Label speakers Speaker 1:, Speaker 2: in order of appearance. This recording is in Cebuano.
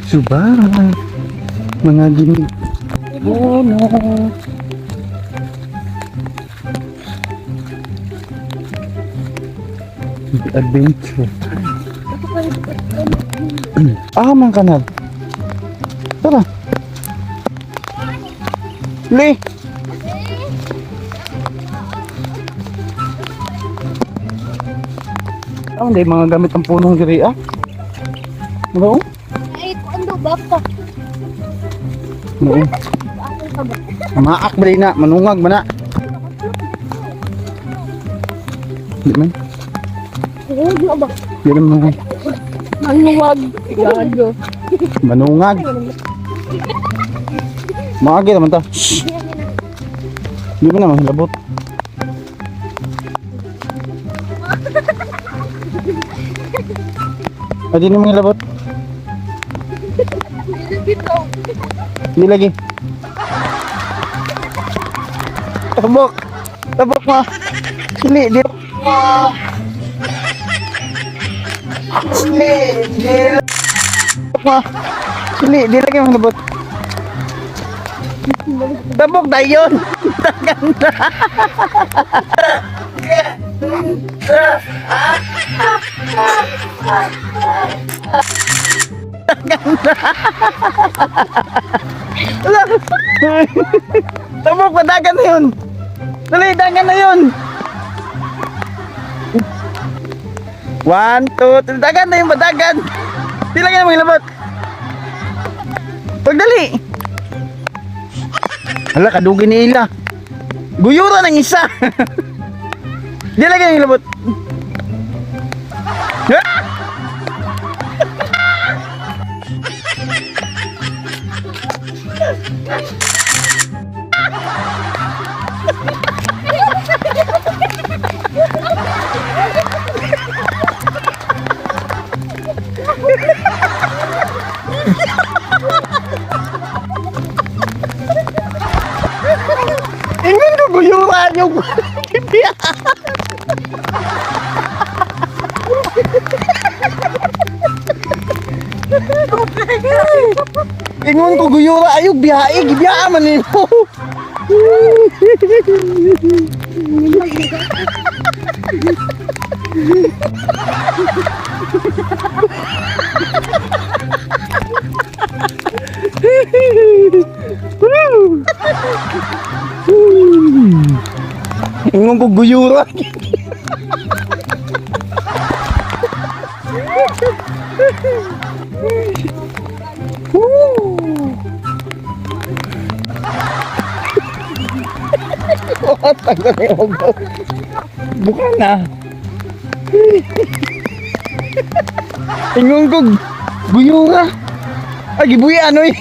Speaker 1: Suba. Mga gini. Oh no. Adventure. Ah, man kanal. Tara. Li. Ah, hindi mga gamit ang punong diri ah. Ano?
Speaker 2: Ay, kuan daw baka.
Speaker 1: Ano?
Speaker 2: Ako ka ba?
Speaker 1: Maak ba na, manungag ba na? Di man.
Speaker 2: Oo, di ba?
Speaker 1: Di naman
Speaker 2: Manuwag. Gago.
Speaker 1: Manungag. Maagi naman ta. Shh. Di ba naman hilabot? Ay, di naman hilabot. Hindi lagi. Tabok. Tabok mo. Sili, di. Sili, di. Tabok mo. Sili, di lagi mga hilabot. Tabok dayon. Ganda. Tabok, padagan na yun. Dali, dagan na yun. One, two, three. Dagan na yun, padagan. Di lagi na mga. Pagdali. Hala, kadugi ni Ila. Guyura ng isa. Di lagi na hilabot. Ah! Ingon ko guyura yung Ingon ko guyura ayog biyae gibiyaa man nimo. Ingon ko guyura. Tanggal yung ulo. Buka na. Ingon ko guyura. Ay, gibuya ano eh.